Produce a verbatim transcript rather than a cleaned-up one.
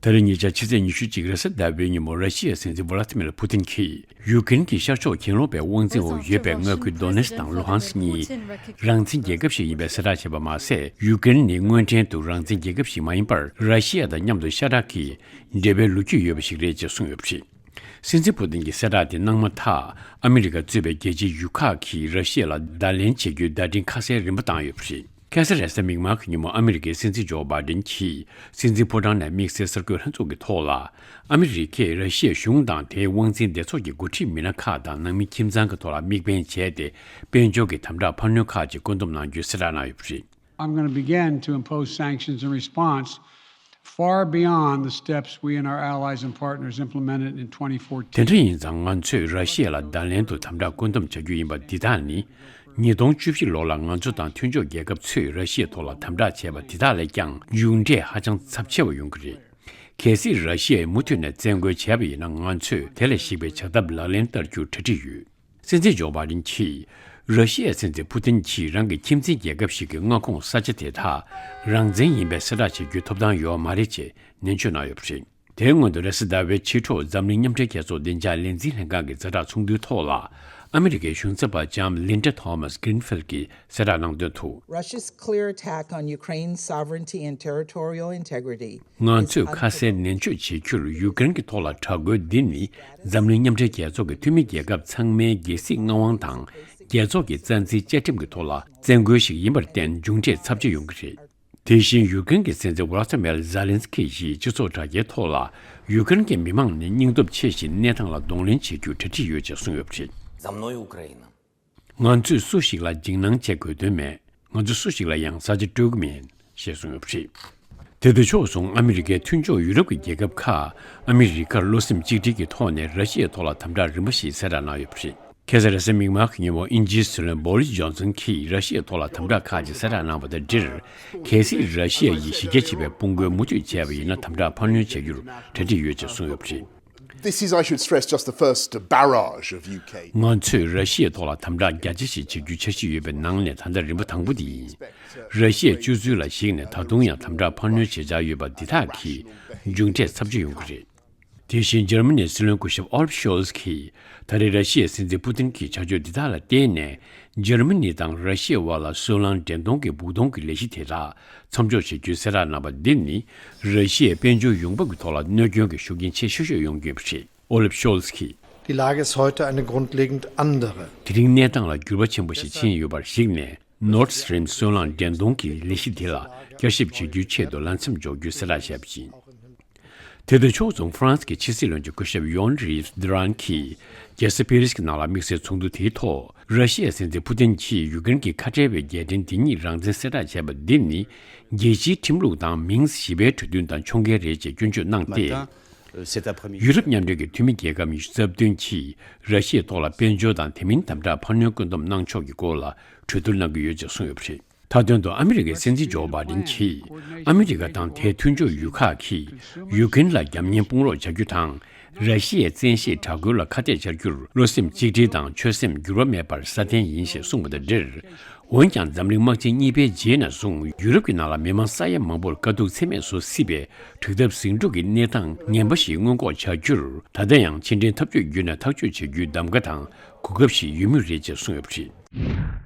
ད་རེས་ཉེ་ཆར་ཕྱི་ཚེས་ཉི་ཤུ་གཅིག་རེས་གཟའ་ཟླ་བའི་ཉིན་མོ་ར་ཤི་ཡའི་སྲིད་འཛིན་ཝ་ལ་ཏི་མིར་ཕུ་ཏིན་གྱིས་ཡུ་ཀེ་རེན་གྱི་ཤར་ཕྱོགས་གྱེན་ལོག་པའི་དབང་འཛིན་འོག་ཡོད་པའི་མངའ་ཁུལ་ཌོ་ནེ་སི་དང་ལུ་ཧན་སི་གཉིས་རང་བཙན་རྒྱལ་ཁབ་ཞིག་ཡིན་པའི་གསལ་བསྒྲགས་བྱས་པ་མ་ཟད། ཡུ་ཀེ་རེན་ནི་དངོས་འབྲེལ་དུ་རང་བཙན་རྒྱལ་ཁབ་ཞིག་མ་ཡིན་པར་ར་ཤི་ཡ་དང་མཉམ་དུ་ཤ་ཁྲག་གི་འབྲེལ་བའི་ལོ་རྒྱུས་ཡོད་པ་ཞིག་རེད་ཅེས་གསུངས་ཡོད་པ་རེད། སྲིད་འཛིན་ཕུ་ཏིན་གྱི་གསལ་བསྒྲགས་དེ་གནང་མ་ཐག་ཨ་མི་རི་ཀ་གཙོས་པའི་རྒྱལ་སྤྱིའི་ཡུལ་ཁག་གིས་ར་ཤི་ཡ་ལ་བརྡ་ལན་བྱེད་རྒྱུའི་བརྡ་འཕྲིན་ཁ་གསལ་རིམ་པ་བཏང་ཡོད་པ་རེད། ཁ་སང་རེས་གཟའ་མིག་དམར་གྱི་ཉིན་མོ་ཨ་མི་རི་ཀའི་སྲིད་འཛིན་ཇོ་བྷའི་ཌེན་གྱིས་སྲིད་འཛིན་ཕོ་བྲང་ནས་དམིགས་བསལ་གསར་འགོད་ལྷན་ཚོགས་ཀྱི་ཐོག་ལ། ཨ་མི་རི་ཀས་ར་ཤི་ཡའི་གཞུང་དང་དེའི་དབང་འཛིན་སྡེ་ཚོགས་ཀྱི་འགོ་ཁྲིད་མི་སྣ་ཁག་དང་ནང་མི་ཁྱིམ་ཚང་གི་ཐོག་ལ་དམིགས་འབེན་བྱས་ཏེ། དཔལ་འབྱོར་གྱི་དམ་དྲག་འཕར་སྣོན་ཁག་ཅིག་བཀོད་འདོམས་གནང་རྒྱུའི་གསལ་བསྒྲགས་གནང་ཡོད་པ་རེད། I'm going to begin to impose sanctions in response far beyond the steps we and our allies and partners implemented in twenty fourteen. དེ་འདྲ་ཡིན་ཙང་། ང་ཚོས་ར་ཤི་ཡ་ལ་བརྡ་ལན་དུ་དམ་དྲག་བཀོད་འདོམས་བྱ་རྒྱུ་ཡིན་པ་འདི་དག་ནི། ཉིས་སྟོང་བཅུ་བཞི་ལོ་ལ་ང་ཚོ་དང་མཐུན་ཕྱོགས་རྒྱལ་ཁབ་ཚོས་ར་ཤི་ཡའི་ཐོག་ལ་དམ་དྲག་བྱས་པ་འདི་དག་ལས་ཀྱང་མཇུག་འབྲས་ཧ་ཅང་ཚབས་ཆེ་བ་ཡོང་གི་རེད། གལ་སྲིད་ར་ཤི་ཡས་མུ་མཐུད་ནས་བཙན་རྒོལ་བྱས་པ་ཡིན་ན། ང་ཚོས་དེ་ལས་ཞིག་པའི་བྱ་ཐབས་ལག་ལེན་བསྟར་རྒྱུར་གྲ་སྒྲིག་ཡོད། སྲིད་འཛིན་ཇོ་བྷའི་ཌེན་གྱིས། ར་ཤི་ཡའི་སྲིད་འཛིན་ཕུ་ཏིན་གྱིས་རང་གི་ཁྱིམ་མཚེས་རྒྱལ་ཁབ་ཞིག་གི་མངའ་ཁོངས་ས་ཆ་དེ་དག་རང་བཙན་ཡིན་པའི་གསལ་བསྒྲགས་བྱེད་རྒྱུའི་ཐོབ་ཐང་ཡོད་མ་རེད་ཅེས་ནན་བརྗོད་གནང་ཡོད་པ་རེད། དེའི་སྔོན་དུ་རེས་གཟའ་ཟླ་བའི་ཕྱི་དྲོ་འཛམ་གླིང་མཉམ་འབྲེལ་རྒྱལ་ཚོགས་བདེ་འཇགས་ལས་འཛིན་ལྷན་ཁང་གི་ཛ་དྲག་ཚོགས་འདུའི་ཐོག་ལ། ཨ་མི་རི་ཀའི་གཞུང་ཚབ་པ་ལྕམ་ལིན་ཌ་ཐོ་མཱས་གྷི་རིན་ཕིལ་གྱིས་གསལ་བསྒྲགས་གནང་དོན་དུ། Russia's clear attack on Ukraine's sovereignty and territorial integrity ང་ཚོས་ཁ་གསལ་ནན་བརྗོད་བྱེད་རྒྱུར། ཡུ་ཀེ་རེན་གྱི་ཐོག་ལ་དྲག་རྒོལ་འདི་ནི་འཛམ་གླིང་མཉམ་འབྲེལ་རྒྱལ་ཚོགས་ཀྱི་འཐུས་མི་རྒྱལ་ཁབ་ཚང་མའི་རྒྱལ་སྲིད་མངའ་དབང་དང་རྒྱལ་ཚོགས་ཀྱི་རྩ་འཛིན་བཅའ་ཁྲིམས་ཀྱི་ཐོག་ལ་བཙན་རྒོལ་ཞིག་ཡིན་པར་བརྟེན་མཇུག་འབྲས་ཚབས་ཆེ་ཡོང་གི་རེད། དེ་བཞིན་ཡུ་ཀེ་རེན་གྱི་སྲིད་འཛིན་ཝོ་ལ་ཏི་མེར་ཛེ་ལན་སི་ཀི་ཡིས་སྤྱི་ཚོགས་དྲ་རྒྱའི་ཐོག་ལ། ཡུ་ཀེ་རེན་གྱི་མི་མང་ནི་སྙིང་སྟོབས་ཆེ་ཞིང་གནས་སྟངས་ལ་གདོང་ལེན་བྱེད་རྒྱུར་གྲ་སྒྲིག་ཡོད་ཅེས་གསུངས་ཡོད་པ་རེད། За мною Украина. ང་ཚོས་སུ་ཞིག་ལ་འཇིགས་སྣང་བྱེད་དགོས་དོན་མེད། ང་ཚོ་སུ་ཞིག་ལ་ཡང་ས་ཆ་སྤྲོད་ཀྱི་མེད་ཅེས་གསུངས་ཡོད་པ་རེད། དེ་དང་ཕྱོགས་མཚུངས། ཨ་མི་རི་ཀའི་མཐུན་ཕྱོགས་ཡུ་རོབ་ཀྱི་རྒྱལ་ཁབ་ཁག་ཨ་མི་རི་ཀར་བློ་སེམས་གཅིག་སྒྲིལ་གྱི་ཐོག་ནས་ར་ཤི་ཡའི་ཐོག་ལ་དམ་དྲག་རིམ་པ་ཞིག་གསལ་བསྒྲགས་གནང་ཡོད་པ་རེད། ཁ་སང་རེས་གཟའ་མིག་དམར་གྱི་ཉིན་མོ། དབྱིན་ཇིའི་སྲིད་བློན་བོ་རིས་ཇོན་སན་གྱིས་ར་ཤི་ཡའི་ཐོག་ལ་དམ་དྲག་ཁག་ཅིག་གསལ་བསྒྲགས་གནང་བ་དང་འབྲེལ། གལ་སྲིད་ར་ཤི་ཡ་ཡིས་གཞི་རྒྱ་ཆེ་བའི་དཔུང་རྒོལ་མུ་མཐུད་བྱས་པ་ཡིན་ན། དམ་དྲག་འཕར་སྣོན་བྱ་རྒྱུར་གྲ་སྒྲིག་ཡོད་ཅེས་གསུངས་ཡོད་པ་རེད། This is, I should stress, just the first barrage of U K. ང་ཚོས་ར་ཤི་ཡའི་ཐོག་ལ་དམ་དྲག་རྒྱ་ཆེ་ཞིག་བྱེད་རྒྱུའི་འཆར་གཞི་ཡོད་པའི་ནང་ནས་ད་ལྟ་རིམ་པ་དང་པོ་དེ་ཡིན། ར་ཤི་ཡའི་སྤྱོད་ཚུལ་ལ་གཞིགས་ནས་ད་དུང་ཡང་དམ་དྲག་འཕར་སྣོན་བྱེད་འཆར་ཡོད་པ་འདི་དག་གིས་མཇུག་འབྲས་ཚབས་ཆེ་ཡོང་གི་རེད། དེ་བཞིན་འཇར་མ་ནིའི་སྲིད་བློན་སྐུ་ཞབས་ཨོ་ལབ་ཤོལ་ཚ་གིས་ད་རེས་ར་ཤི་ཡའི་སྲིད་འཛིན་ཕུ་ཏིན་གྱི་བྱ་སྤྱོད་འདི་དག་ལ་བརྟེན་ནས། འཇར་མ་ནི་དང་ར་ཤི་ཡའི་དབར་ལ་སོལ་རླངས་འདྲེན་གཏོང་གི་སྦུག་གཏོང་གི་ལས་གཞི་དེ་དག་མཚམས་འཇོག་བྱེད་རྒྱུའི་གསལ་བསྒྲགས་གནང་བ་འདི་ནི། ར་ཤི་ཡའི་དཔལ་འབྱོར་ཡོང་འབབ་ཀྱི་ཐོག་ལ་གནོད་སྐྱོན་གྱི་ཤུགས་རྐྱེན་ཆེས་ཤོས་ཤིག་ཡོང་རྒྱུ་ཡིན་པ་རེད། ཨོ་ལབ་ཤོལ་ཚ་གིས། Die Lage ist heute eine grundlegend andere. དེ་རིང་གནས་སྟངས་ལ་འགྱུར་བ་ཆེན་པོ་ཞིག་ཕྱིན་ཡོད་པར་གཞིགས་ནས། Nord Stream སོལ་རླངས་འདྲེན་གཏོང་གི་ལས་གཞི་དེ་ལ་བསྐྱར་ཞིབ་བྱེད་རྒྱུའི་ཆེད་དུ་ལམ་སེང་འཇོག་རྒྱུའི་གསལ་བསྒྲགས་བྱས་པ་ཡིན། དེ་དང་ཕྱོགས་མཚུངས། ཧྥ་རན་སི་གི་ཕྱི་སྲིད་བློན་ཆེན་སྐུ་ཞབས་ཡོན་རིབ་དི་རན་གྱིས་རྒྱལ་ས་པེ་རིས་ཀྱི་ནང་ལ་དམིགས་བསལ་ཚོགས་འདུ་དེའི་ཐོག་ར་ཤི་ཡའི་སྲིད་འཛིན་ཕུ་ཏིན་གྱིས་ཡུ་ཀེ་རེན་གྱི་ཁ་བྲལ་བའི་རྒྱལ་ཕྲན་དེ་ཉིད་རང་བཙན་གསལ་བསྒྲགས་བྱས་པ་འདི་ནི། རྒྱལ་སྤྱིའི་ཁྲིམས་ལུགས་དང་མིང་བཞི་པའི་གྲོས་མཐུན་དང་ཕྱོགས་འགལ་རེད་ཅེས་སྐྱོན་བརྗོད་གནང་སྟེ། ཡུ་རོབ་མཉམ་འབྲེལ་གྱི་འཐུས་མི་རྒྱལ་ཁབ་ཉི་ཤུ་རྩ་བདུན་གྱིས་ར་ཤི་ཡའི་ཐོག་ལ་དཔལ་འབྱོར་དང་དེ་མིན་དམ་དྲག་འཕར་སྣོན་བཀོད་འདོམས་གནང་ཕྱོགས་ཀྱི་སྐོར་ལ་གྲོས་བསྡུར་གནང་གི་ཡོད་ཅེས་གསུངས་ཡོད་པ་རེད། མཐའ་དོན་དུ་ཨ་མི་རི་ཀའི་སྲིད་འཛིན་ཇོ་བྷའི་ཌེན་གྱིས། ཨ་མི་རི་ཀ་དང་དེའི་མཐུན་ཕྱོགས་ཡུལ་ཁག་གིས་ཡུ་ཀེ་རེན་ལ་རྒྱབ་གཉེར་སྤོང་རོགས་བྱ་རྒྱུ་དང་། ར་ཤི་ཡའི་བཙན་ཤེད་དྲག་རྒོལ་ལ་ཁ་གཏད་བཅར་རྒྱུར་བློ་སེམས་གཅིག་སྒྲིལ་དང་ཆོད་སེམས་འགྱུར་བ་མེད་པར་སྲ་བརྟན་ཡིན་ཞེས་གསུངས་པ་དང་འབྲེལ། འོན་ཀྱང་། འཛམ་གླིང་དམག་ཆེན་གཉིས་པའི་རྗེས་ནས་བཟུང་ཡུ་རོབ་ཀྱི་ནང་ལ་མི་མང་ས་ཡ་མང་པོར་དཀའ་སྡུག་ཚད་མེད་བཟོ་སྲིད་པའི་དྲག་འཐབ་ཟིང་འཁྲུག་གི་གནས་སྟངས་ངན་པ་ཞིག་སྔོན་འགོག་བྱ་རྒྱུར། ད་ལྟ་ཡང་ཕྱི་འབྲེལ་འཐབ་ཇུས་བརྒྱུད་ནས་ཐག་གཅོད་བྱེད་རྒྱུའི་གདམ་ག་དང་གོ་སྐབས་ཤིག་ཡོད་མུས་རེད་ཅེས་གསུངས་ཡོད་པ་རེད།